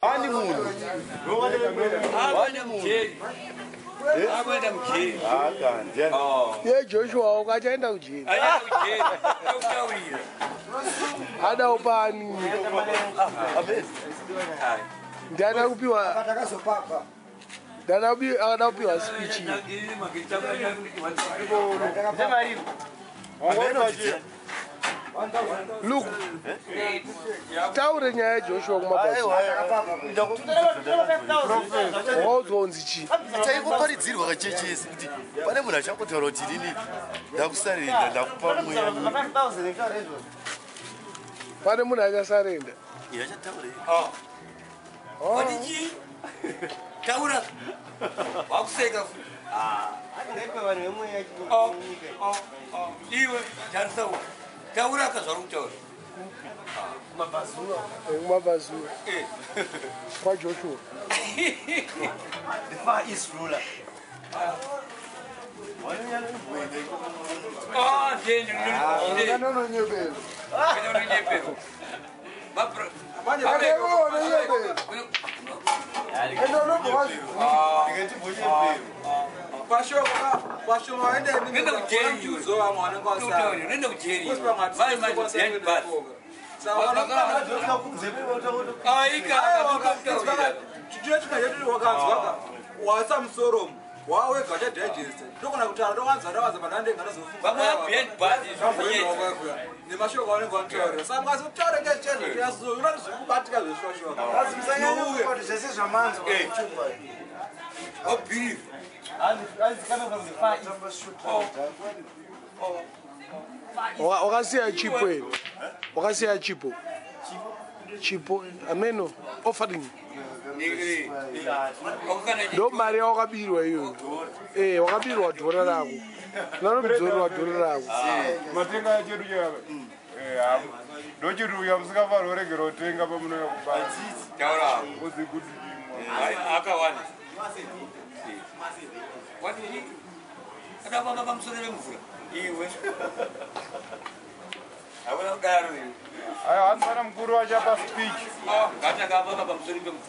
Ani munhu. Akuenda mujeri. Akuenda mujeri. Aka ndiani? Ye Joshua ukachaenda kujeri. Aenda kujeri. Tokutaurira. Adawo pani. Ndiana kupiwa. Takazopapa. Ndiana kupiwa speech. Look. Taure nyaya yaJoshua kumabhazi. Waudzwa unzi chii? Taingoparidzirwa kachechesi kuti pane munhu achangotaura kuti inini ndakusarenda ndakupa mweya. Pane munhu achasarenda. Achataura. Wati chii? Taura. Wakuseka. Iwe tarisa uko. Taura akazvara kutaura. Kumabvazuva. Kumabvazuva. KwaJoshua. The Far East ruler. Ah, ndende. Anononyepera. Anononyepera. Wakanzwaka wasa musoro wawega uchadigesta ndokona kutaura ndowanza ndawanza pandandenga ndazofunga nemashoko avanenge vanotaurira saka mukazokutaura ngechezvo zvikubatika zveshuwashuwa zvese zvamanzwa. Wakasiya chipo here? Wakasiya chipo. Chipo ameno offering. Ndo mari yawakabirwa iyoyo. Eh, wakabirwa dhora rako. Vanokudzorerwa dhora rako. Matenga chedu chava. Eh, ndochiruya musingafaniri kuregera kutenga pamunouya kubasa. Taura. Uzi kuti akawanda. Wati akafamba pamusoro pemvura. Iwe. Hakuna kudaro iwe. Ayo hanzi pana mukuru vachapa speech. Ngati akafamba pamusoro pemvura.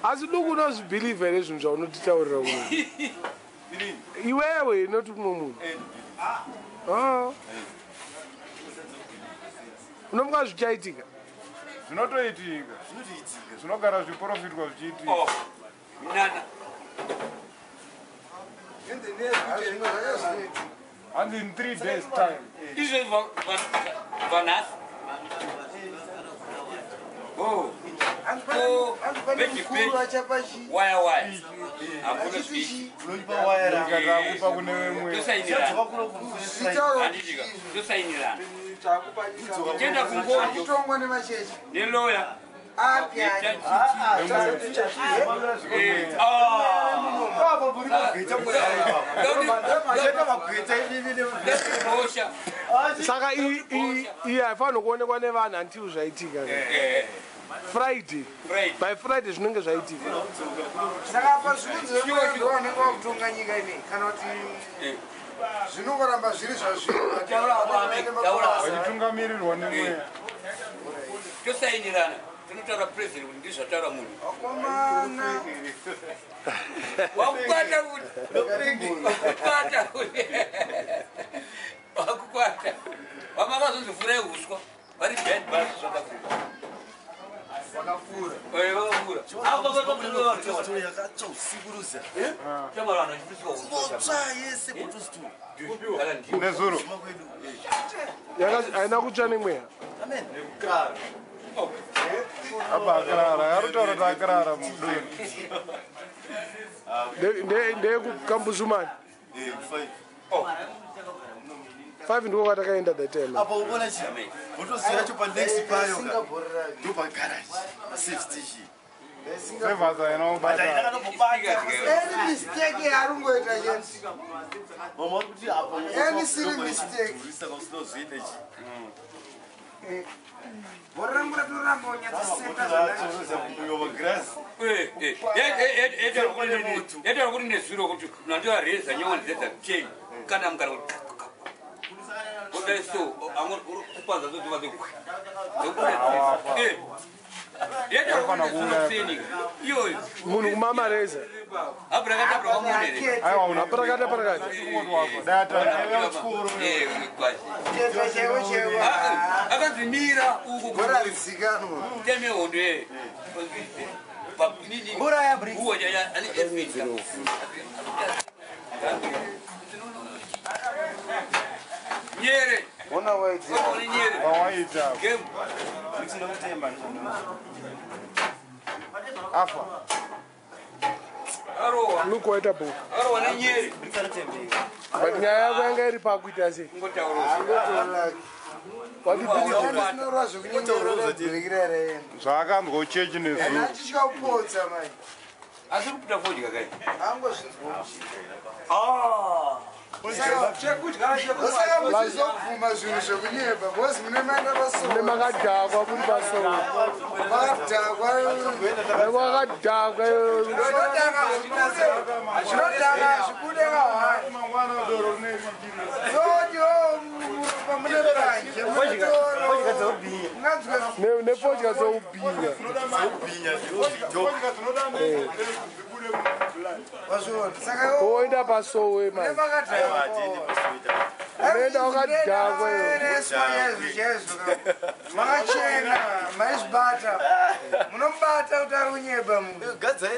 Asi duku unozvibhilivha here zvinhu zvaunotitaurira kuno? Iwewe noti kumwe munhu. Unomuka zvichaitika? Zvinotoitika. Zvinogara zviprofitwa zvichiitika. Nana. Hanzi in 3 days time. Izvo vanhasi. Oh. Waya waya. Hakuna speech. Ndikakupa kune vemwe. Tosainirana. Tienda kungojo. Kutongwa nemachechi. Neloya. Saka iyi haifaniri kuonekwa nevanhu until zvaitika. Friday. By Friday zvinenge zvaitika. Saka apa zvikunzi vemweya ndovanenge vakutonga nyika inei kana kuti zvinongoramba zviri zvazviri. Vachitungamirirwa nemweya. Tosainirana. Tinotaura president kuti ndizvataura munhu. Vakomana. Wakukwata kuti. Wakukwata kuti. Wakukwata. Vamakazonzi furai uswa. Vari behind bars South Africa. Vakafura. Vakafura. Yakatsva usiku ruza. Tsva yese botositool. Nezuro. Haina kutsva nemweya. Amen. Apa akarara, arutaura kuti akarara muduri. Ndeyekukambuzumani. 5 ndiko kwatakaenda that time. Apa unoona chii? Botositool yacho panext payo. Ndo pagarage. Pasafe station. Sevhasa haina kubata. Any mistake yaarungoita chete. Mama uri kuti apa Any silly mistake. Saka usinozoita chii? Bhora rangu ratoramba unyatsoseta Yataura kuti nezuro kuti nandivareza nyowani dzedza chei kana mukana kuti kudai so kupanza Anofana kuuraya. Iyoyo. Munhu kumama reza. Aiwa, una Aparakata parakata. Data chikoro. Kucheta chaiwo chaiwo. Akanzi mira uko Bora rizikanwa. Teme hondo ye. Bora ya bricks. Uwa ya ani Nyere. Ona waiti. Nyere. Wawaita. Game. Bricks ndokutemba Afa. Arowa. Look waita book. Arowa na nyere. Bricks anotembeka. But nyaya yako yanga iri pakuita sei? Ngotaura. Zvinorwa zvekunyengerera bhirikira here. Zvaakanzwa kuchechi nezuro. Achitya kupotsa mai. Asi kuputa fodya kai. Angozvinzwa. Ah. Saka muchizobvuma zvinhu zvekunyeba because mune maenda pasowe. Mune makadhakwa muri pasowe. Makadhakwa. Wakadhakwa. Zvinodhaka zvibude kahwani. Sodyo pamune mbanje munotoro. Nefodya dzoubhinya. Woenda pasowe manje. Unoenda wakadhakwa iwe. Makachena maizvibata. Munomubata kuti ari kunyeba munhu. Gadza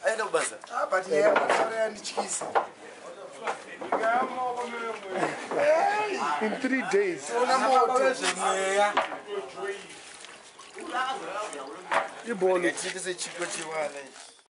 aenda kubasa. But nyaya yemasoro yandityisa. In 3 days. Ona moto. Ibholo. Chiite sechipo chevana ichi.